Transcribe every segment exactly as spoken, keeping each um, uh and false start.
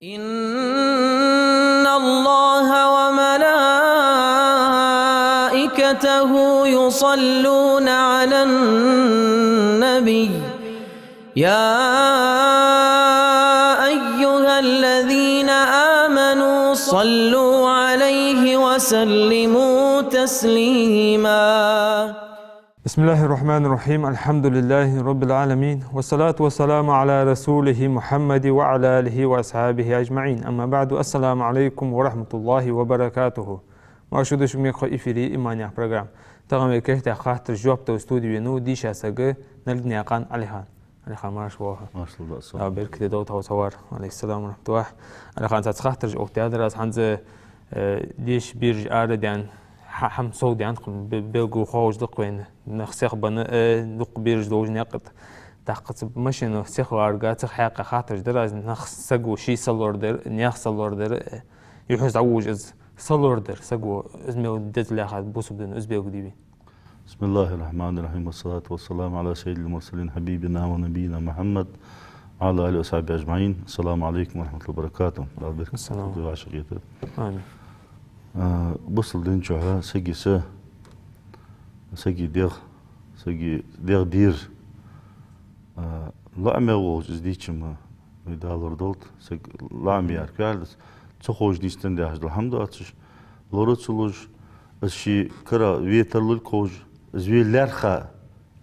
إن الله وملائكته يصلون على النبي، يا أيها الذين آمنوا صلوا عليه وسلموا تسليما. بسم الله الرحمن الرحيم. الحمد لله رب العالمين. والصلاة والسلام على رسوله محمد وعلى آله وأصحابه أجمعين. أما بعد. السلام عليكم ورحمة الله وبركاته. Марша доагӀалда шо, мехкахой, эфире «Иман» яха программа. Тахан вай кертера хаттарашта жоп дала студе венав дийша саг Налгнаькъан Ӏалихан. Ӏалихан, марша воагӀалва. Маршалла, ассаламу Дала беркате долда тхона цхьа вар. Ӏалайкум салам ва рахьматуллахӀ. Ӏалихан, цхьа цхьа хаттараш оттадаьд аз хӀанз, э, деша бераш арадаьнна, хӀа-, хӀама совдаьнна, бе-, белгало ховш да-кх вайна. Нах сиха бенна, э, дукха бераш долаш наькъа тӀа. ТӀаккха цу машина сиха ларга, цу хьакъехьа хаттараш дар аз, нах, саго ший са лорадар, наьха са лорадар, э, юххьанца дӀаволаш из са лорадар, саго из мел деза лаьрхӀад бусалба дино, из белгалде вай. بسم الله الرحمن الرحيم. والصلاة والسلام على سيد المرسلين حبيبنا ونبينا محمد وعلى آله وصحبه أجمعين. السلام عليكم ورحمة الله وبركاته. Дала беркате долда вай вӀашагӀкхетар. Амин. А, бусалба дина чухь сага са, сага дегӀ, сага дегӀ дийр, а, лоӀаме волча из дийча ма вай далур долда, саг лоӀаме яр кхоаллас, ца ховш нийсденна яхаш дола хӀама доацаш, лора ца луш, из ший кара ве тарлургховш, из ве лаьрхӀа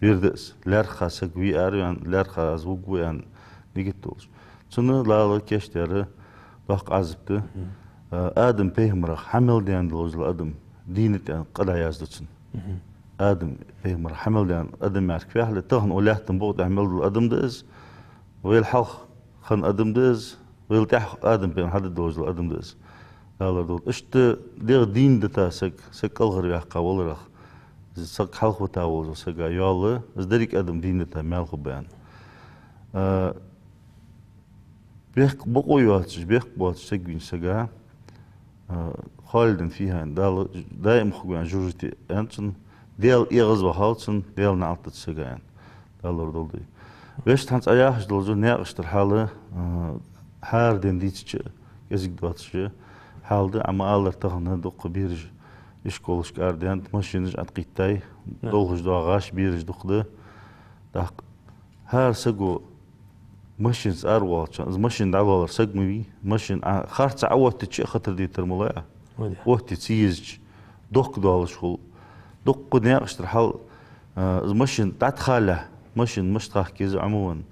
вер да из, лаьрхӀа саг ве араваьнна, лаьрхӀа аз вувргва аьнна нигат долаш. Цунна Дала кийчдаьр доккха Ӏазап да. Мгм. А, Адам пайхамарах хьа мел даьнна долаш дола адам дийна тӀа къа дӀаязду цунна. Мгм. Адам пайхамарах хьа мел даьнна адам яр кхоалла, тахан укх лаьттан букъа тӀа мел дола адам да из, вайл хьалха хинна адам да из, вайл тӀехьа Адам пайхамар хьадаь долаш дола адам да из. Далар долда. Иштта дегӀ дийна дита саг, саг кӀалхарваьккха валарах, из саг хьалхавита волча сага йоалл, из деррига адам дийна дита маьл хургба аьнна. А, бехк бокъо йоацаш, бехк боацаш саг вийнача сага, а, خالدا فيها, Дала даим хургва аьнна жожагӀате аьнна цунна, Даьла эгӀазвахалва цунна, Даьла наӀалт да цу сага аьнна. Далар долда вай. Вешта хӀанз Ӏа яхаш долча наькъашта тӀара хьал, а, хӀара ден дийцача кӀезига доацаш хьал да, Ӏа ма аллара, тахан дукха бераш ишколашка арадаьннад, машинаш Ӏоткъийттад, да, долхаш доагӀаш бераш дукха да. ТӀаккха хӀара саго машинаца аравоалача, из машина дӀалоалар саг ма вий, машина Ӏа харцахьа Ӏооттача а хатар дитар ма лой Ӏа. Вале. Оттаде ца езача, доккха долаш хул. Дукха наькъашта тӀара хьал, а, из машина дӀатӀахалалехь, машина мишта хахка еза Ӏомавенна,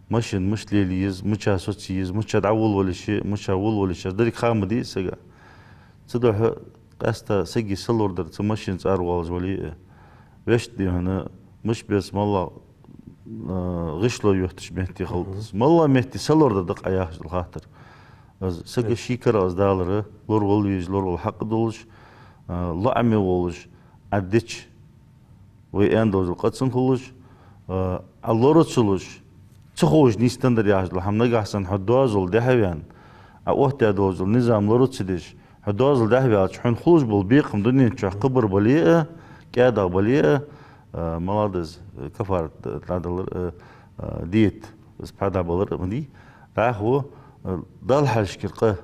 машина мишта лелае еза, мича соце еза, мича дӀаволавалийша, мича волавалийша, деррига ха ма дий из сага. Цудухьа къаьстта сага са лорадар цу машинаца аравоалаш вале а, вешта дийнахьа мишта беза моллагӀа, а, гӀишло йоттача метте хилда из. Мгм. МоллагӀа метте са лорадар да-кх Ӏа яхаш дола хаттар. Из сага ший карах из далар, лоравала везаш, лоравала хьакъ долаш, а, лоӀаме волаш Ӏа дича, вай аьнна долаш дола къа цунна хулаш, а, Ӏа лора ца луш, ца ховш нийсденнадар яхаш дола хӀама, нагахьа санна хьо доазол дехьаваьнна, Ӏа оттадаь долаш дола низам лора ца деш, хьо доазол дехьаваьлча, хьона хулаш бола бекхам дунен чухь кхыбар бале а, кӀаьдагӀа бале а, а, моллагӀа да из, кафарат дӀадалар, а, а, диет, из пхьа дӀабалар а ма дий. ДӀахо, а, Далла хьалхашкара къа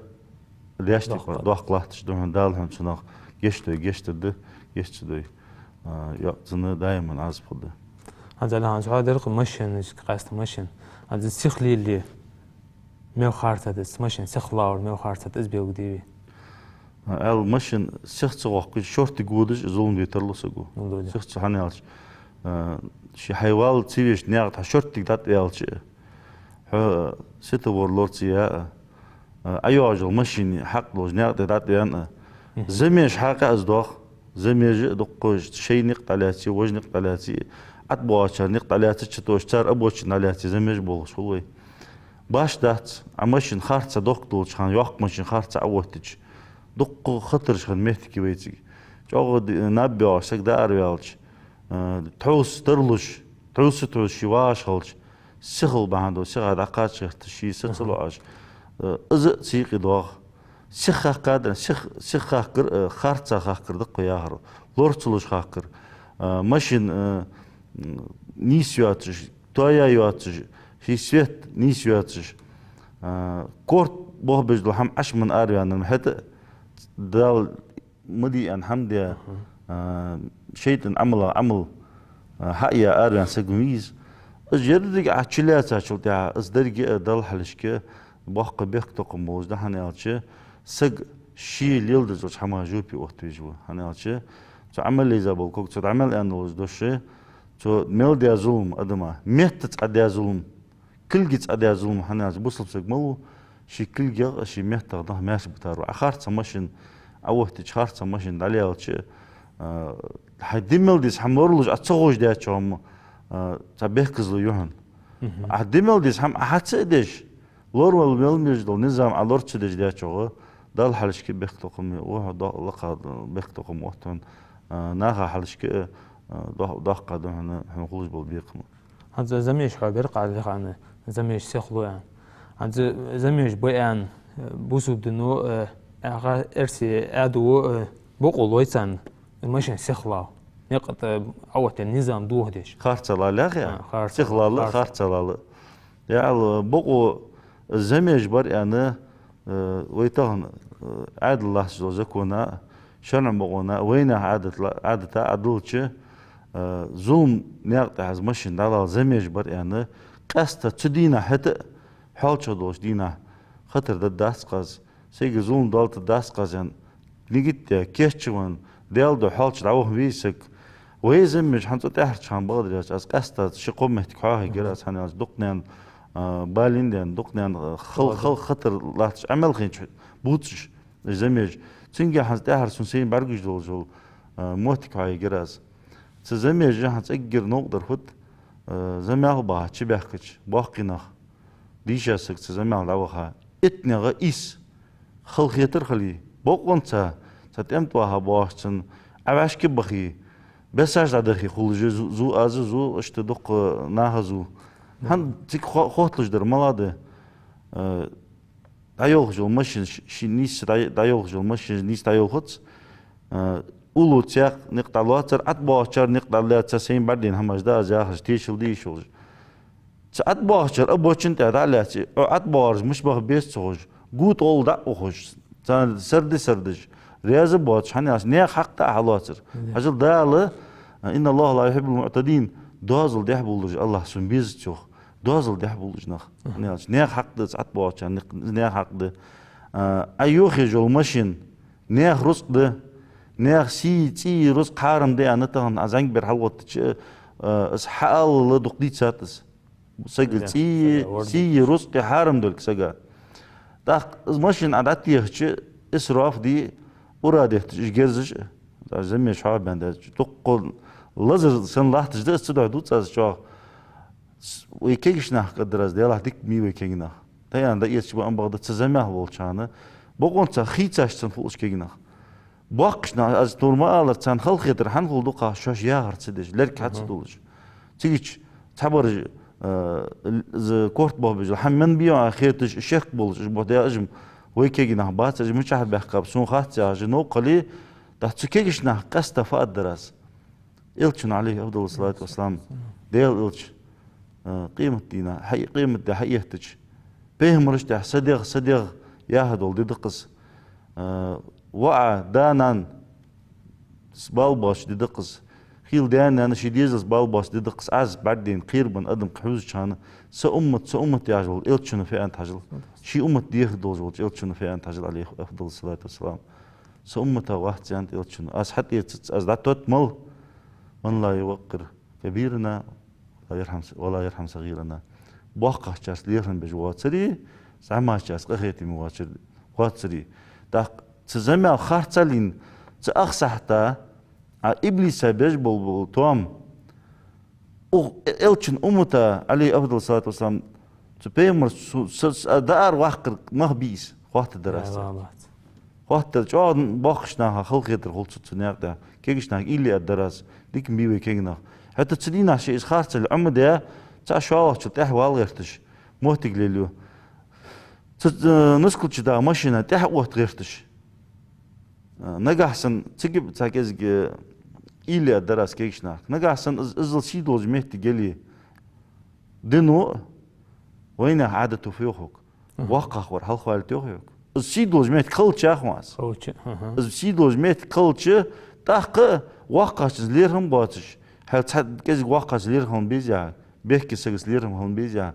деш доккха, доккха латташ да хьона, Дала хьона цунах гешт дой, гешт дергда, гешт ца дой, а, йоӀ цунна даиман Ӏазап хургда. ХӀанз Ӏа хӀанз хьоадаьр-кх машинашка, къаьстта машина. ХӀанз сиха лелае мел харцахьа да из, машина сиха лалар мел харцахьа да из белгалде вай. А, аьлча, машина сиха ца гӀотташ, шортига водаш а зулам де тарлу саго. Зулам де. Сиха ца, хӀана аьлча, а, ше хьайвала ца везача наькъа тӀа хьо шортига дӀатӀаваьлча а, хьо светофор лора ца яь а, а, Ӏа йоагӀаш йола машина хьакъ долча наькъа тӀа дӀатӀаваьнна а, мгм, замеш хьакъехьа из доагӀа. Замеш а дукха шоай никъ дӀалаьце, вож никъ дӀалаьце, ӀотӀабоагӀачар никъ дӀалаьцача тоъаш, цар обочина дӀалаьце замеш болаш хул вай. Башха дац, Ӏа машина харцахьа доккха долча хана, йоккха машина харцахьа Ӏооттача, дукха хатараш хинна моттиг я вай цига. ЧӀоагӀа ди-, наб боагӀаш саг дӀаараваьлча, а, тхьовса тарлуш, тхьовса, тхьовса ше вагӀаш хилча, сихал бахьан долаш, сиха дӀакхача гӀерташ, ший са ца лоӀаш, а, из а цига доагӀа. Сиха хахкар да, сиха, сиха хахкар, а, харцахьа хахкар да-кх яхар. Лора ца луш хахкар. А, машина, а, м, нийса йоацаш, тоаяь йоацаш, ший свет нийса йоацаш, а, корта Болх беш дола хӀама Ӏаш ма араваьннар, хӀаьта а Дала ма де аьнна хӀама даь, а, шайтӀан Ӏамала Ӏамал, а, хьаяь араваьнна саг ма вий из. Из еррига Ӏа чулаьцачул тӀехьагӀа, из деррига а Далла хьалхашка боккха бехктокхам болаш да, хӀана аьлча саг ше леладеш долча хӀаман жоп отта везаш ва. ХӀана аьлча цу Ӏамал леза бола ког, цу Ӏамал аьнна долаш дош, цу мел даь зулам адама, меттаца Ӏа даь зулам, кулгаца Ӏа даь зулам, хӀана аьлча бусалба саг малав, ший кулгах а, ший меттах нах маьрша битар ва. Ӏа харца машин Ӏооттадича, харца машин дӀалелча, а, хьай ди мел деза хӀама лоралуш Ӏа ца ховш даьчоа, а, цхьа бехказло я хьона. Ӏа ди мел деза хӀама Ӏа хьа ца а деш, лоравала мел мегаш дола низам Ӏа лора ца деш даьчоа, Далла хьалхашка бехктокхам, ва хьо до-, лакха бехктокхам отт хьона, а, наха хьалхашка, а, дох-, доккха да хьона, хьона хулаш бола бекхам. ХӀанз замеш хьо беркъа лехана, замеш сихлу аьнна. ХӀанз замеш ба аьнна, бусалба дино, э, аьха эрсий Ӏаьдало, э, бокъо лой царна, машин сихлал. Никъ тӀа Ӏооттадаь низам дохадеш. Харцахьа лаллех я? А, харцахьа. Сихлал, харцахьа. Харцахьа лалла. Я Аллах, бокъо замеш бар аьнна, э, вай тахан, э, Ӏаьдал латташ дола закона, шарӀан бокъона, вайнаьха Ӏадат ла-, Ӏадата Ӏадалча, э, зулам наькъа тӀа хьаз машин дӀалал замеш бар аьнна, къаьстта цу дийнахьа хӀаьта а, хьоалчагӀа долча дийнахьа хатар дергдац-кх аз, сайга зулам доалийтаргдац-кх аз аьнна, нигат даь, кийчвенна, Даьла духьа хьоалчагӀа дӀаваха веза саг. Вай замеш хӀанз цу тӀехьарча хана бакъдар яц, аз къаьстта ши-кхо моттиг хьоахайергьяр аз, хӀана аьлча дукха наьна, а, балийна даьнна, дукха наьна, а, хал-, хала хатар латташ, Ӏамал хиннача бувцаш замеш. Цунгахьа хӀанз тӀехьара сона сайна бӀаргагуш долаш дола, а, моттиг хьоахайергьяр аз. Цу замешах хӀанз эггара новкъа дар фуд, а, замаьл бахьа чубаьхкача боккхий нах, дийша саг цу замаьл дӀаваха, иттанегӀа ийс халахетар хиле, бокъонца цхьа тӀем тӀа ваха боагӀача цунна Ӏа вӀашка бахе, бесаш дӀадахе хулаш я зу-, зу-, аз а зу, иштта дукха нах а зу. ХӀанз цига хо-, хотталуш дар малагӀа да, э, дӀайолхаш йола машин, ш-, ший нийсса дӀа-, дӀайолхаш йола машин нийсса дӀайолхац, э, уллув цхьаккха никъ дӀалоацар, ӀотӀабоагӀачар никъ дӀалаьца, сайна бӀаргадайна хӀамаш да аз яхаш, тешал де йиш йолаш. Цу ӀотӀабоагӀачар а бочун тӀа дӀа а лаьце, Ӏо ӀотӀабоагӀараш мишта баха беза ца ховш, гу тӀа гӀолла дӀа а ухаш, царна сарди сардаш, раьза боацаш, хӀана аьлча наьха хьакъ тӀа а хьалоацар. Мгм. Хьажал, Дала, إن الله لا يحب المعتدين, доазол дехьабувлаш АллахӀ сона безац йоах. Доазол дехьабувлаш нах. Мгм. ХӀана аьлча наьха хьакъ да цу ӀотӀабоагӀачарна никъ, наьха хьакъ да. А, Ӏа йохаеш йола машин наьха рузкъа да, наьха сий, цӀий, рузкъа хьарам да аьнна тахан Ӏа зӀамига бер хьалгӀоттача, а, из хьааллал дукха дийцад из. Сага цӀий, сий, рузкъа хьарам долга сага. ТӀаккха из машин Ӏа дӀатехача, исраф де, ура детташ, уж герзаш, даже замеш хьоахабаьнна даьлча, дукха лазар санна латташ да из, цудухьа дувц аз чӀоагӀа. С-, вай кегийча наха кӀаддар аз, Даьлахьа, дика ма йий вай кегий нах. Тайна да эцаш ба ам бакъда, цу замехь волча хана бокъонца хийцаш цунна хулаш кегий нах. Боккхийча наха, аз тхьовра ма аллара, царна халахетар хӀана хул дукха, шоаш яхар ца деш, лерг хьа ца дуллаш. Цигача цхьабараш, э, з-, корта бохабеш, хӀама мел бий хеташ, шек болаш, уж бохаб, уж-м вай кегий нах бац, уж мичахьара баьхкаб, сона хац яхаш, новкъа хиле, тӀаккха цу кегийча наха къаьстта фу аргдар аз. Элчано, عليه أفضل الصلاة والسلام, Даьла Элча, э, къематдийнахьа, хьа-, къематди хьаэттача, пайхамарашта тӀехьа са дегӀ, са дегӀ яха дола ди да-кх из. Э, воӀа, да-нана бала боацаш ди да-кх из. Хийла даьна-нанас, ший дезалца бала боацаш ди да-кх из. Аз бӀаргадайна, кхерабенна адам хьувзача хана, са уммат, са уммат яхаш вола Элчано фу аьннад хьажал. Ший уммат дехар долаш волча Элчано фу аьннад хьажал, عليه أفضل الصلاة والسلام. Са умматах вац, аьннад Элчано. Аз хьатӀаэцац, аз дӀатотт мел, من لا يوقر كبيرنا لا يرحم، ولا يرحم صغيرنا. БоккхагӀчарца лерхӀам беш воацаре, зӀамагӀчарца къахетаме воацар-, воацаре. ТӀаккха цу замел харцалийна, цу ах сахьата, а, иблиса беш бола, бола тоам, укх Элчан уммата, عليه أفضل الصلاة والسلام, цу пайхамарца су-, с-, с-, а, даар ваккхар мах бий из, хоаттаргдар аз царга. Хоаттаргдар, чӀоагӀа боккхийча наха халахетар хул цу, цу наькъа тӀа. Кегийча наха уйла е аргдар аз, дика ма бий вай кегий нах. ХӀаьта цу дийнахьа шоай из харцале Ӏомаде а, цхьа шоллагӀчул тӀехьавала гӀерташ, моттиг лелаю. Цу, э, нускал чу дагӀа машина тӀехьа отта гӀерташ. Э, нагахьа санна, цига цхьа кӀезига уйла е аргдар аз кегийча наха. Нагахьа санна из-, иззал сий долча метте яле, дино а, вайнаьха Ӏадато фу йоах хьога. ВоккхагӀвар хьалха валийта йоах хьога. Из сий долаш моттиг хилча, яхаш ва аз. Хилча, аха. Из сий долаш моттиг хилча, тӀаккха воккхачунца лерхӀам боацаш, хьал цхьа кӀезига воккхачунца лерхӀам беза, бехке сагаца лерхӀам хила беза.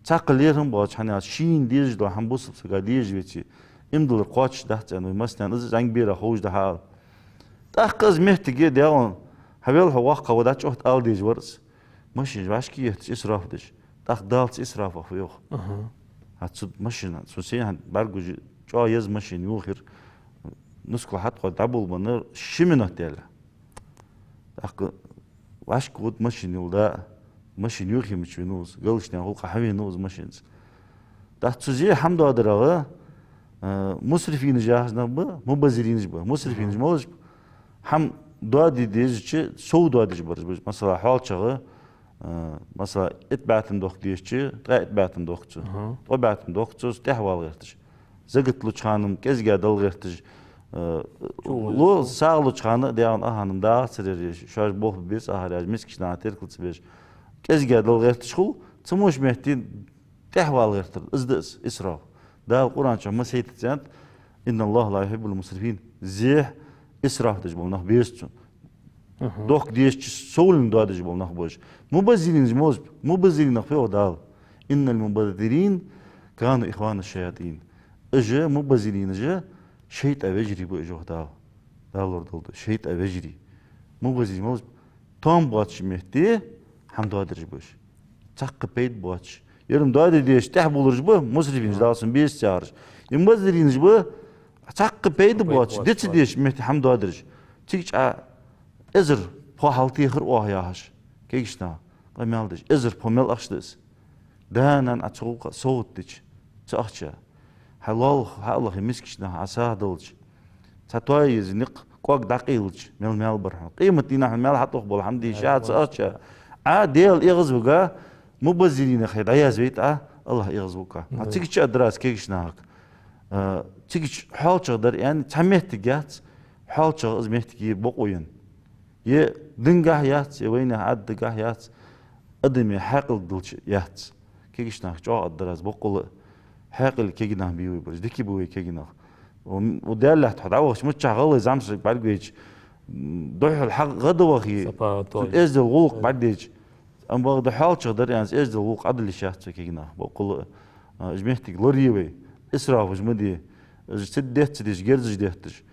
Цхьаккха лерхӀам боацаш, хӀана аьлча шийна дезаш дола хӀама бусалба сага дезаш веце, иман диллар кхоачаш дац аьнна, вай массанена из зӀамига бера ховш да хьал. ТӀаккха из моттиг, Даьла, хьавел хьо воккхагӀа, ва дӀачӀоагӀа ала дезаш вар из. Машинаш вӀашка етташ, исраф деш. ТӀаккха Дала цу исрафах фу йоах? Аха. ХӀанз цу машина, цу сенахьа бӀаргагуш чӀоагӀа еза машина йохар, нускал хьатӀакхоачаш дӀаболабеннаб, ши минот даьлча. ТӀаккха вӀашка вуд машина йола да, машина йохийта венав из, галашта гӀулакха хьавенав из машинаца. ТӀаккха цу зе хӀама доадарагӀа, а, мусрифинаш яхаш нах ба, мубаззиринаш ба. Мусрифинаш малаш ба? ХӀама доаде дезача, сов доадеш бараш ба. Масала, хьоалчагӀа, а, масала, итт бӀаь тӀа дохка дезача, ткъаь итт бӀаь тӀа дохка цо. Аха. Ткъо бӀаь тӀа дохка цо, тӀехвала гӀерташ. Закат луча хана-м кӀезига дала гӀерташ, а, чу лу, ваза. СагӀа луча хана а, дегӀан аханам дагӀа ца дереш, шоаш болх бе беза ахар яж, мискача наха теркал ца беш. КӀезига дала гӀерташ хул, цу муш метте тӀехвала гӀертар, из да из, исраф. Дала Къуръан чу ма сайтац аьннад: «إن الله لا يحب المسرفين». Зе исраф деш бола нах беза цунна. Аха. Дохка дезача совленна доадеш бола нах ба уж. Мубаззиринаш малаш ба? Мубаззиринех фу йоах Дала? «إن المبذرين كانوا إخوان الشياطين». Уж, мубаззиринаш, шайтӀа вежарий ба уж, йоах Дала. Дала лорадолда, шайтӀа вежарий. Мубаззиринаш малаш ба? Тоам боацача метте хӀама доадараш ба уж. Цхьаккха пайда боацаш. Ер-м доаде дезаш тӀехбувлараш ба, мусрифинаш, Дала царна беза ца яхараш. Ер мубаззиринаш ба, цхьаккха пайда боацаш, дӀа ца дезаш метте хӀама доадараш. Цига чӀоагӀа эзар пхо хьалтехар оаха яхаш. Кегийча наха къамаьл деш. Эзар пхо мел ахча да из. Да-нана Ӏа цу гӀулакха совгӀат дича, цу ахчах. Хьа лоалахо, хьа аллахе мискача наха Ӏа сагӀа делча. Цхьа тоае еза никъ кӀоаг дӀакъайлача, мел маьл бар хьона. Къематдийнахьа маьл хьатӀехбовла хӀама дийша цу ахчах. Ӏа Даьла эгӀазвига, мубаззиринех хье дӀаязвайта Ӏа, АллахӀ эгӀазву-кх Ӏа. Цига чу а дар аз кегийча нахага. А, цига чу хьоалчагӀа дар аьнна, цхьа моттиг яц, хьоалчагӀа из моттиг е бокъо енна. Е дингахьа яц, е вайнаьха Ӏадатагахьа яц, адаме хьаькъал долча яц. Кегийча наха чӀоагӀа аргдар аз боккъала а. Хьаькъал кегий нах бий вай бараш, дика ба вай кегий нах. Ва, ва Даьла лаьтта хьо дӀавахача, миччахьа гӀалгӀай зӀамсаг бӀаргавайча, м, духьал хьа гӀадвахе, эздел гӀулакх бӀаргадайча. Амма бакъда хьоалчагӀа дар аьнна, эздел гӀулакх Ӏадалуш яц цу кегий наха, боккъала а. А, уж моттиг лорае вай, исрафаш ма де. Уж ца детташ, герзаш детташ.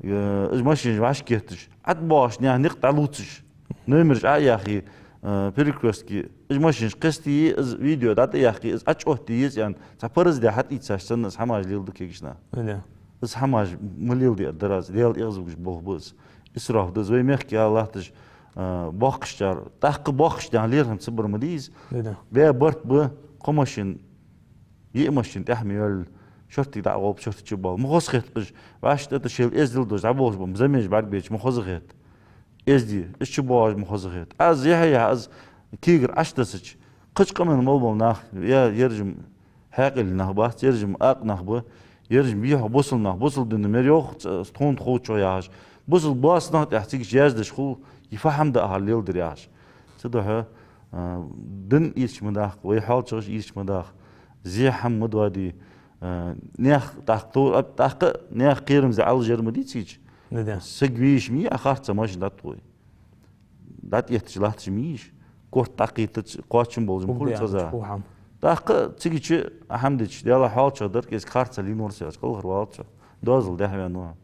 Э, уж машинаш вӀашка етташ, ӀотӀабоагӀача наьха никъ дӀалувцаш, номераш Ӏо а яхе, э, перекрёстке, уж машинаш кхестае, из видео дӀатӀа а яхе, из ӀотӀаоттае еза аьнна, цхьа параз даь хьатӀаийцача санна из хӀамаш леладу кегийча наха. Из хӀамаш ма леладе аргдар аз, Даьла эгӀазвугаш болх ба из. Исраф да из, вай мехка латташ, э, боккхагӀчар, тӀаккха боккхагӀча наьха лерхӀам ца бар ма дий из. Бе барт ба, кхо машин, йиъ машин тӀехьа ма йоалл, шорттига дӀа а гӀолба, шорттига чу а боалл. Ма хоза хет-кх уж, вӀаший тӀа шоайла эздел деш дӀаболхаш бола замеш бӀаргабайча, ма хоза хет. Эздий, из чу боагӀаш ма хоза хет. Аз яхьа-яхьа, аз кегар Ӏочудессача, кхыча къаман мел бола нах, е ераш-м хьаькъале нах бац, ераш-м акъ нах ба, ераш-м бийхьа бусалба нах, бусалба дина мара йоах, ц-, тхона тхоачо яхаш. Бусалба боаца нах тӀехьа цига чу яздеш хул, е фу хӀама да ахар леладер яхаш. Цудухьа, а, дин ийрча ма даккха, вай хьоалчагӀаш ийрча ма даккха, зе хӀама ма доаде, а, наьха тӀаккха тов-, а, тӀаккха наьха кхерам зе Ӏалашъяр ма дий цига чу. Саг везаш ма вий Ӏа харцахьа машин дӀатӀахой. ДӀатӀаетташ латташ ма вий уж. Корта дӀакхийтача кхоачам болаш ма хулий цхьаза. ТӀаккха цига чу а хӀама дича, Даьла хьоалчагӀа дар, кӀезига харцахьа лийнавар со, аз кӀалхарвалац со. Доазол дехьаваьннав.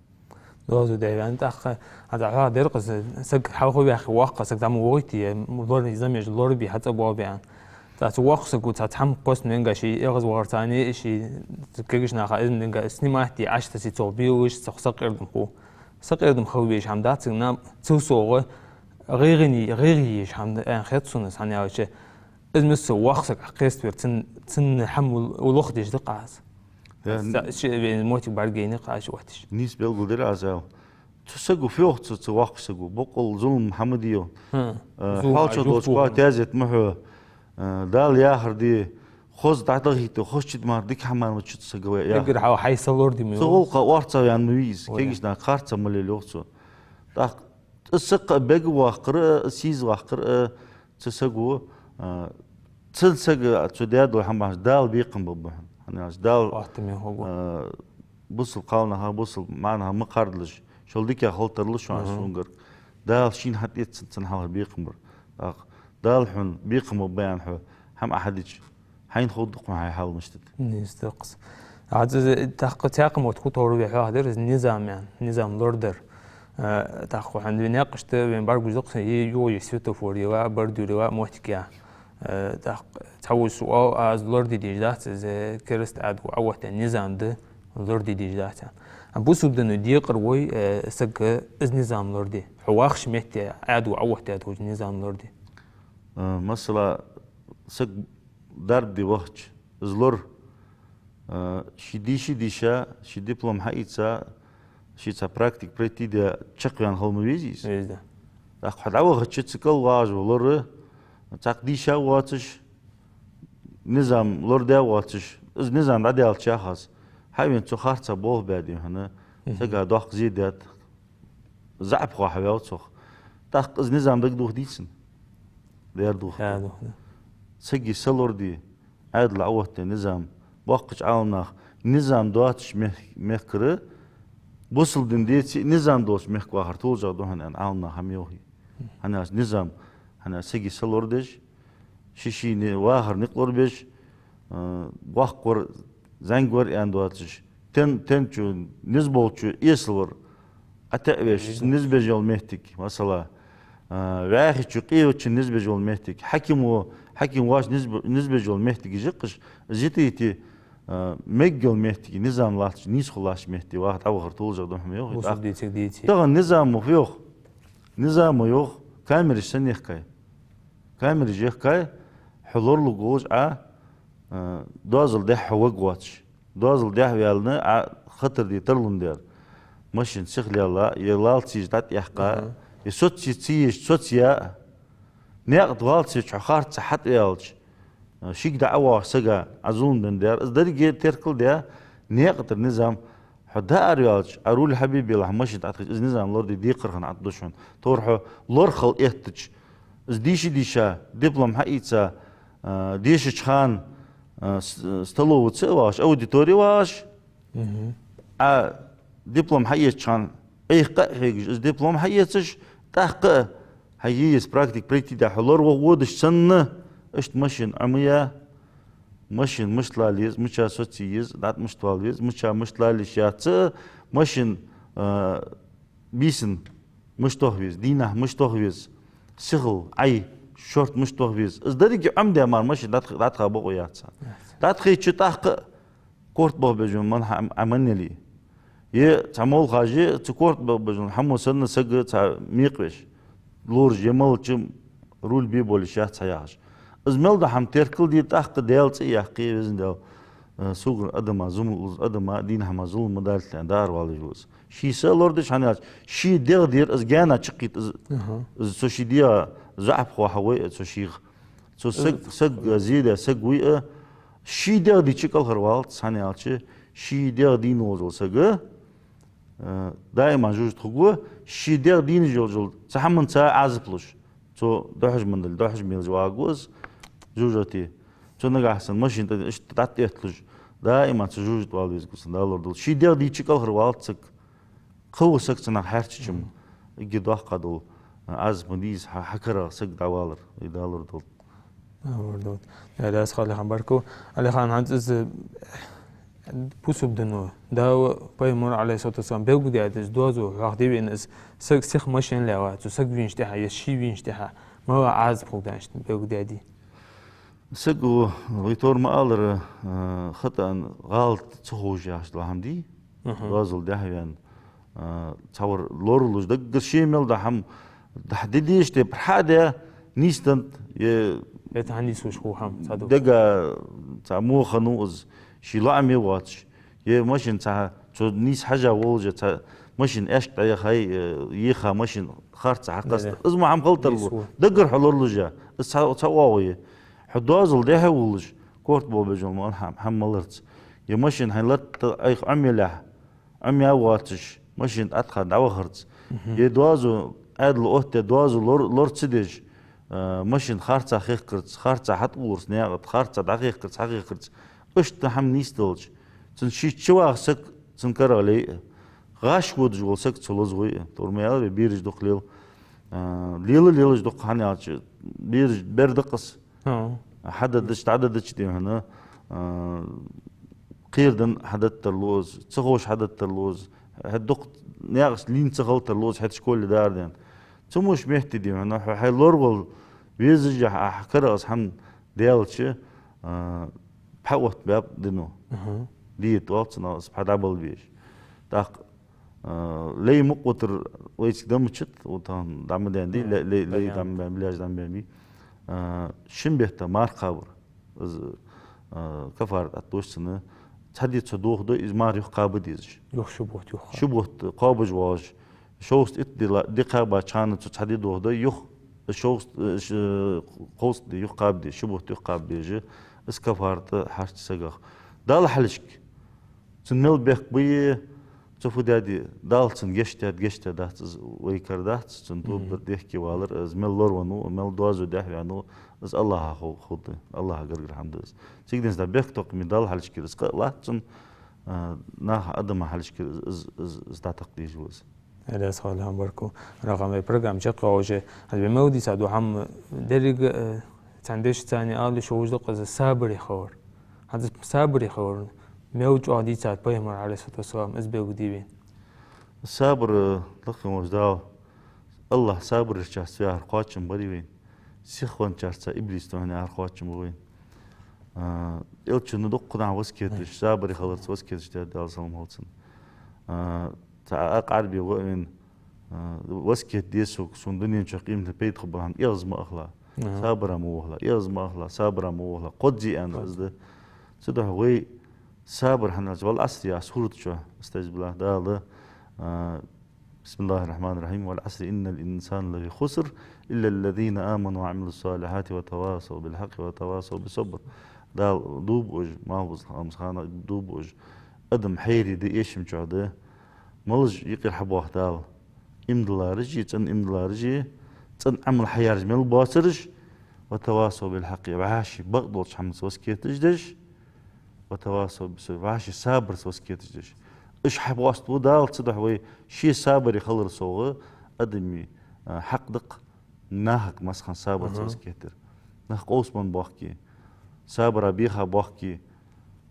Доазол дехьаваьннав, тӀаккха, хӀанз Ӏа хьоахадаьр-кх из, саг хьалха вехе воккха, саг дӀа ма вохийте, лорий, замеш лорабе, хьацӀабоагӀабе аьнна. ТӀаккха цу воккхача саго цхьа хӀама кхоссавеннав, ший эгӀазвахар цани, ший кегийча наха из менга снимать де, Ӏочудесса цо белуш, цох сакъердам хул. Сакъердам хила везаш хӀама дац, цигна цул совгӀа гӀайгӀане, гӀайгӀа еш хӀама да аьнна хет сона из, хӀана аьлча, из миссел воккха саг Ӏокхеставар, цун, цун хӀама лохдеш да-кх аз. Ши вен моттиг бӀаргаяйнай-кх аз отташ. Нийса белгалдир аз, аьлча. Цу саго фу йоах, цу, цу воккхача саго, боккъала зулам хӀама дий. Э, зулам хьоалчагӀа долча кхоа тезет ма хьо. Э, Дала яхар де, хоза дӀадахийта, хоза чу да мара, дика хӀама мара ма дац цу сага вай яхар. Эггара хьалха хьай са лораде ма йоах. Цу гӀулакха орцагӀваьнна ма вий из. Кегийча наха харцахьа ма лелайоах цо. ТӀаккха из саг-кх бегаваккхар а, сийзаваккхар а, цу саго, а, цу сага цу даь дола хӀама бахьан Дала бекхам бергба хьона. ХӀана аьлча Дала, Отта мел хӀама. Э, бусалба кхалнаха, бусалба маӀанаха ма кхардалаш, шул дика хила тарлу шоана, Мгм. сона гарга. Дала шийна хьатӀаэццан цунна хьалха бекхам бар. ТӀаккха Дала хьона бекхам ба аьнна хьо хӀама Ӏа хьадича, хьайна ховргда-кх хьона хьай хьал мишта да. Нийса да-кх из. ХӀанз из тӀаккха цхьаькха мотт ху товр ве хьоахадир, из низам аьнна, низам лорадар. Э, тӀаккха хӀанз вай наькъашта вайна бӀаргагуш да-кх из, е юха е светофор я, е бордюр я, е моттиг я. Э, тӀаккха цхьаволча оал, а, из лораде дезаш дац, из кераста Ӏаьдало Ӏооттаяь низам да, лораде дезаш дац аьнна. А бусалба дино декхар вой, э, саг из низам лораде. Хьо вахача метте Ӏаьдало Ӏооттадаь долча низам лораде. Э, масала, саг дарба де вахача, из лора, э, ше дийша, дийша, ше диплом хьаийца, ше цхьа практика пройти даь чакхваьнна хила ма везий из? Веза. ТӀаккха хьо дӀавахача, цу кӀал вагӀаш ва лора, цхьаккха дийша а воацаш, низам лорадаь а воацаш, из низам дӀадаьлча яхаш, хьавена цу харцахьа болх баь дий хьона, Мгм. сага доккха зе даьд, заӀапхо хьаваьв цох. ТӀаккха из низам дагадоха дий цунна? Дера доха. Дера доха, да. Сага са лораде, Ӏаьдало Ӏооттаяь низам. Боккхача Ӏаламнаха низам доацача мех-, мехкара, бусалба дина деций а низам долча мехка вахар толашагӀа да хьона аьнна Ӏаламнаха хӀама йоах. ХӀана аьлча низам, хӀана аьлча сага са лорадеш, ше шийна вахара никъ лорабеш, э, боккхагӀвар, зӀамигвар аьнна доацаш, тен-, тенначо, низ болчо эсалвар, ӀотаӀавеш, Мгм. низ беш йола моттиг, масала, э, вӀаьхийчо къе йолчоа низ беш йола моттиг, хьакимо, хьаким воацаш низ б-, низ беш йола моттиг, из йоккхаш, из йита-йита, э, мегаш йола моттиг, низам латташ, нийсхо латтача метте ваха дӀавахар толашагӀа да хьона ма йоахий. Бусалба деций, деций. Тахан низамо фу йоах? Низамо йоах, камераш санна яхкай. Камераш яхкай, хьо лоралургволаш Ӏа, э, доазол дехьа хьо варгвоацаш. Доазол дехьа ваьнна, Ӏа хатар де тарлуш дар. Машин сиха лелла, е лаллаца езаш дӀатӀаяьккха, Мгм. е соцаца езаш соцаяь, наькъа тӀа валлалца езаш хьо харцахьа хьатӀаваьлча, э, шийга дӀа а воагӀаш сага Ӏа зулам даь дар. Из деррига теркал даь, наькъа тӀара низам. Хьо дӀаараваьлча, Ӏа руль хьабе белахь, машин тӀа Ӏатхайча, из низам лораде декхар хинна Ӏа тӀа да шоана. Тохара хьо лорахьал эттача, из дийша, дийша, диплом хьаийца, э, дешача хана, э, с-, столоваьца а вагӀаш, аудиторе а вагӀаш, Мгм. Ӏа диплом хьаэцача хана, Ӏайха къа а хьегаш, из диплом хьаэцаш, тӀаккха а хьай е еза практика пройти даь, хьо лораваха водаш санна, иштта машин Ӏомаяь, машин мишта лалла еза, мича соцае еза, дӀатӀа мишта вала веза, мича мишта лалла йиш яц, машин, э, бийсан мишта тоха веза, дийнахьа мишта тоха веза, сихал, Ӏай, шортта мишта тоха веза. Из деррига Ӏомадаь мара машин дӀатӀа-, дӀатӀахьа бокъо яц. Яц. ДӀатӀахайча тӀаккха а корта бохабеш йола мал хьа-, Ӏа мел яле. Е цхьа молхаш я, цу корта бохабеш йолча хӀамо санна саг цхьа мекъавеш. Лораш е малча руль бе болаш яц хьа яхаш. Из мел дола хӀама теркал де, тӀаккха Даьла цӀи а яьккхе, Везан Даьла, э, согара адама зулам, адама дийнахьа мара зулам ма далийта аьнна, дӀааравала веза из. Ший са лорадеш, хӀана аьлча ший дегӀ дера из гаьна чакхйита из, Аха. из цу ший дегӀа заӀапхо хьа вай а цу шийх. Цу саг, Из саг, э, зе даь саг вай а, ший дегӀ дийча кӀалхарвалац, хӀана аьлча ший дегӀ дийна волаш вола саг, э, даима жожагӀате хургва, ший дегӀ дийна йолаш йола цу хӀаманца Ӏазап луш. Цо дӀахьожаман дале, дӀахьожам елаш вагӀаргва из жожагӀате. Цо нагахьа санна машин тӀа иштта дӀатӀаэтталуш, даима цу жожагӀате вала везаргва цунна Дала лорадолда. Ший дегӀ дийча кӀалхарвалац саг. Кхы ва саг цунах хьаьрчача-м, Мгм. эггара доккха дола Ӏазап ма дий из, хьа, хьа карагӀа саг дӀавалар, из Дала лорадолда. Дала лорадолда. Э, Даьла раьза хилва, Алихан-Барко. Алихан, хӀанз из, э, бусалба дино, Дала, Пайхамара, Ӏалайхи ссалату вассалам, белгалдаьд из доазув, хьох де вена из саг сиха машин лелла, цу саг вийнача тӀехьа, е ше вийнача тӀехьа, мала Ӏазап хургда аьнна белгалдаьдий? Саго, вай товр ма аллара, э, хатӀа, гӀалат ца ховш яхаш дола хӀама дий. Аха. Доазол дехьа ваьнна, э, цхьавар лоралуш, даггара ше мел дола хӀама дӀахьо де дезаш тайпара хьа а даь, нийсденнад, е Это хьанийсвеш хул хӀама, цхьа ду. дега цхьа муха хиннав из, ший лоӀаме воацаш. Е машин цхьа, цо нийса хьажа волаш, цхьа машин аьшка дӀаяхай, э, еха машин харцахьа хьакхаста. Из ма хӀама хила тарлу. Даггара хьо лоралуш я. Из цхьа, цхьа оагӀув я. Хьо доазол дехьа волаш, корта бохабеш йола мал хӀама, хӀама маларца. Е машин хьайна латта Ӏайха Ӏомаялехь, Ӏомаяь воацаш, машин тӀа Ӏатха дӀавахарца. Е доазув, Ӏаьдало оттаяь доазув лор-, лора ца деш, э, машин харцахьа хехкарца, харцахьа хьатӀавоарца наькъа тӀа, харцахьа дӀахехкарца, хьахехкарца, Иштта хӀама нийсделча, цун ший чу вагӀа саг цун карагӀ лей а, гӀаш водаш вола саг цу лозавой а. Турма яла вай бераш дукха лела. А, лела-лелаш дукха хӀана аьлча, бераш бер да-кх из. ХӀаа. Хьададача, дӀададача дий хьона, а, кхерадаь хьададийтар лу из, ца ховш хьададийтар лу из. ХӀаьта дукха наькъаш лийнна ца хилийтар лу из, хӀаьта школе дӀаарадаьнна. Цу муш метте дий хьона, хьо хьай лоравала везаш а, хьа карагӀа из хӀама даьлча, а, пхьа оттабаьб дино. Аха. Дийта валц нагӀас пхьа дӀабала везаш. ТӀаккха, а, лей мукъа витар вайцига да мичад, вот тахан дӀа ма даьннадий, Мгм. ле-, ле-, лей Понятно. ДӀа ма баьннабий, леш дӀа ма баьннабий. А, шин бетта мара кхабар. Из, а, кафарат тӀатош цунна. Цхьа ди цо дохадой, из мара юха кхаба дезаш. Юха ши бутт юха. Ши бутт кхобаш воалаш. Шовзткъа итт ди ла-, ди кхаьбача хана цо цхьа ди дохадой, юха шовзткъа, э, ш-, кховзткъа ди юха кхаба дезаш, ши бутт юха кхаба дезаш, из кафарат харц сагах. Далла хьалхашка. Цун мел бехк бий, цо фу даьдий, Дала цунна гешт даьд, гешт даь дац, из вай кара дац, цун Мгм. тоба дар дехке валар, из мел лоравеннав, мел доазув дехьавеннав, из АллахӀа ху-, хургда, АллахӀа гаргара хӀама да из. Цига денз да бехктокхаме Далла хьалхашкара из кхы а латт цунна, а, наха, адамаша хьалхашкара из, из, из, из дӀатакха дезаш ва из. Ӏалайхи салам баркал. РагӀа вай программа чакхйоалаш, хӀанз вай мел дийцад хӀама деррига, э, цхьан дешаца ала йиш йолаш да-кх из сабаре хилар. ХӀанз сабаре хилар мел чӀоагӀа дийцад пайхамара, Ӏалайхи салату вассалам, из белгалдир вайна. Сабар, э, лакхе волча Дала, АллахӀ сабарерчарца вай хьакхоачам барий вайна. Сихвенначарца иблис тӀехьа хьакхоачам ба вайна. А, Элчано дукха нах васкеташ, Мгм. сабаре хиларца васкеташ даьд, Даьла салам хилда цунна. А, цхьа акъ Ӏарбе ва вайна, а, васкет де сога, сона дунен чу къематдийнахьа пайда хургбола хӀама эгӀаз ма ахалахь, Аха. сабара ма вахалахь, эгӀаз ма ахалахь, сабара ма вахалахь, кхозза аьнна из да. Цудухьа вай сабар хӀана аьлча, «والعصر» яха сурата чу, أستعيذ بالله, Дала, а, بسم الله الرحمن الرحيم. «والعصر إن الإنسان لفي خسر إلا الذين آمنوا وعملوا الصالحات وتواصوا بالحق وتواصوا بالصبر». Дала дув буъ уж, малхбуза хана дув буъ уж. Адам хьайре да, эшам чу да. Малаш юкъера хьабоах Дала? Иман диллараш а, цӀена иман диллараш а, цӀена Ӏамал хьаяьраш мел боацараш, «وتواصوا بالحق», вӀаши бакъдолча хӀамаца васкеташ деш, «وتواصوا بالصبر», вӀаши сабарца васкеташ деш. Уж хьабоастабу Дала, цудухьа вай ший сабаре хилар совгӀа, адамий, а, хьакъ да-кх нахага массахана сабарца Аха. васкетар. Нах къовсам боахке, сабара беха боахке,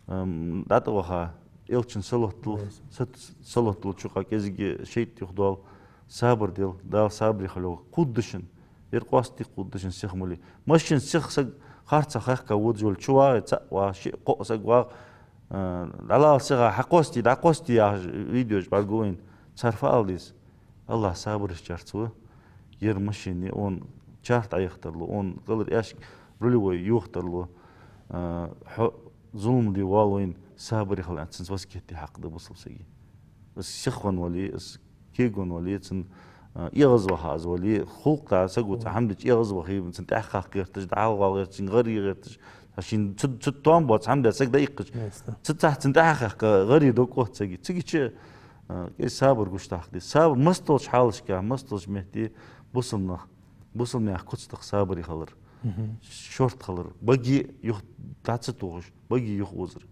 ам, дӀатӀаваха, Элчан салот дул, Аха. сат-, салот дул чукъа кӀезига шайтӀа юхадоал, сабар дел, Дала сабаре хилар кхувда шун. Ер къоастаде кхувда шун сиха мел. Машен сиха саг харцахьа хехка водаш волча чу вагӀе, цаӀ вагӀе, шиъ, кхоъ саг вагӀе, а, дӀалала сиха, хьакхоастий, дӀакхоастий яхаш видеош бӀаргагу вайна. Цар фу ала деза? АллахӀ сабарерчарца ва. Ер машен я, он чарх дӀаяхийтар лу, он кӀалхара аьшк рулевой йохийтар лу. А, хьо зулам де воалл вайна, сабаре хила аьнна, цунца васкет де хьакъ да бусалба сага. Из сихвенна вале, из кегавенна вале, цун, а, эгӀазваха из вале, хул-кх саго цхьа хӀама дича эгӀазвахе, цунна тӀехьа хахка гӀерташ, дӀахьалха вала гӀерташ, гӀаре гӀерташ, цхьа шийна цу, цу тоам боаца хӀама даь саг дӀаиккхача. Ясно. Цу цхьа цунна тӀехьа хехка гӀаре дог отт сага. Цига чу, а, кӀезига сабар гуш тахка деза. Сабар массадолча хьалашка, массадолча метте бусалба нах, бусалба наьха куц да-кх сабаре хилар. Мгм. Шортта хилар. Баге юха дӀа ца тохаш, баге юха озар.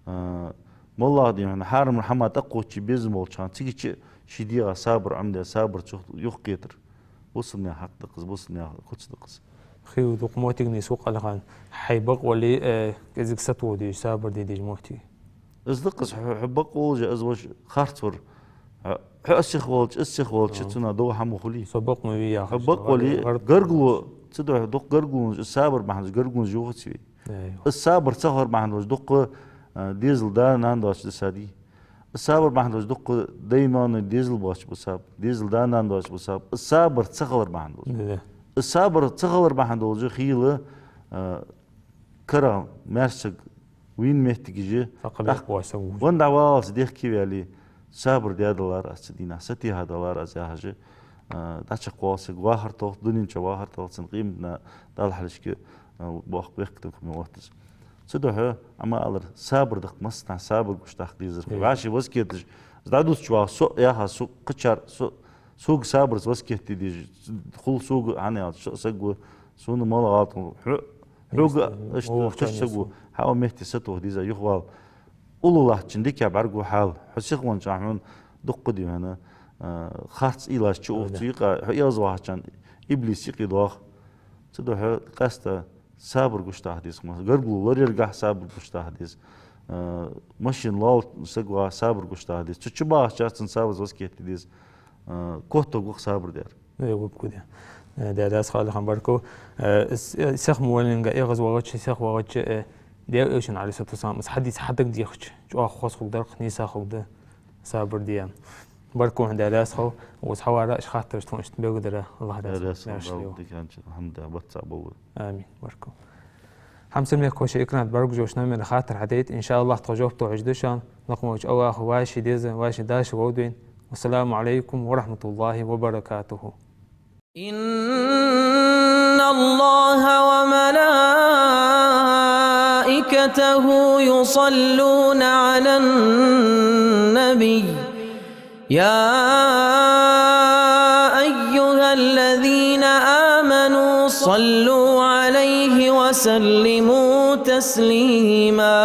А, моллагӀа дий хьона, хьарамара хӀама тӀакхоччий безам болча хана, цига чу ший дегӀа сабар Ӏомадаь, сабарца юхакхетар. Бусалба наьха хьакъ да-кх из, бусалба наьха куц да-кх из. Хила дукха моттигаш нийсву-кх, Ӏалихан, хьай бакъ вале, э, кӀезига сатоха дезаш, сабар де дезаш моттиг. Из да-кх из, хьо, хьо бакъ волаш а, из воаш харц вар. Хьо, хьо а сиха волча, из сиха волча, Ага. цунах дов хӀама хулий? Со бакъ ма вий яхаш. Хьо бакъ вале, гӀар-, гӀар-, гаргало, цудухьа дукха гаргалонаш, из сабар бахьан долаш гаргалонаш йохац вай. Ай. Из сабар ца хилар бахьан долаш дукха, а, дезала да-нана доацаш дисадий. Из сабар бахьан долаш дукха дай-ноаной дезал боацаш ба саб, дезала да-нана доацаш ба саб. Из сабар ца хилар бахьан долаш. Да, да. Из сабар ца хилар бахьан долаш хила, а, карагӀа маьрша саг вийна моттигаш я. Цхьаккха тӀаккха бехк боацаш саг вувш. Венна дӀаваллалца дехке ваьле, сабар даь далар аз цу дийнахьа, сатеха далар аз яхаш, а, дӀачакхвоал саг, вахар толх, дунен чу вахар толх, цун къематдийнахьа Далла хьалхашка, а, боаккх бехктокхаме отт из. Цудухьа Ӏа ма аллара, сабар да-кх массанахьа, сабар гуш тахка дезар. Э. ВӀаши васкеташ, из дӀадувцача вагӀа, со яха, со кхычар, со, сога сабарца васкет де дезаш, хул сога, хӀана аьлча, со саг ва, сона мел гӀалат хул. Хьо, хьога, Ясно. Ишта, О, кхыча чайна саг ва. Ясно. Ӏа укх метте сатоха деза, юхавала. Уллув латтачун дикагӀа бӀаргагу хьал. Хьо сихвеннача хана дукха дивена, а, харц уйлаш чу ух цу юкъа, хьо эгӀазвахача хана иблис юкъе доагӀа. Цудухьа къаьстта сабар гуш даха деза хӀама. Гаргало лораергахьа сабар гуш даха деза. А, машин лоалача сага ваха сабар гуш даха деза. Цу чу багӀача цун сабар васкет де деза. А, котто гух сабар дер. Ну, я губку де. Э, да, да, схали хам барку. Э, с-, э, сех муалинга эгӀазвахача, сех вахача, э, Даьла Элчан, Ӏалайхи ссалату вассалам, из хьадис хьадагадехача, чӀоагӀа хоза хургдар-кх, нийса хургда, сабар де. Барку хьона, Даьла раьза хилва, укхаза хьавар, иштта хаттараш тхона иштта белгалдара, Аллахӏ раьза хилва. Даьла раьза хилва, диканча, алхьамдулиллахӀ, бац цхьа болу. Амин, барку. Хьамсара мехкахой, шоай экрана тӀа бӀаргагуш йолча номера хаттар хьадайта, иншааллахӀ, тхо жоп тохаш да шоана, лакха волча Аллахӏо вайши деза, вайши даши вовдвин. Вассаламу Ӏалайкум ва рахьматуллахӀи ва баракатухӀу. إن الله وملائكته يصلون على النبي، يا أيها الذين آمنوا صلوا عليه وسلموا تسليما.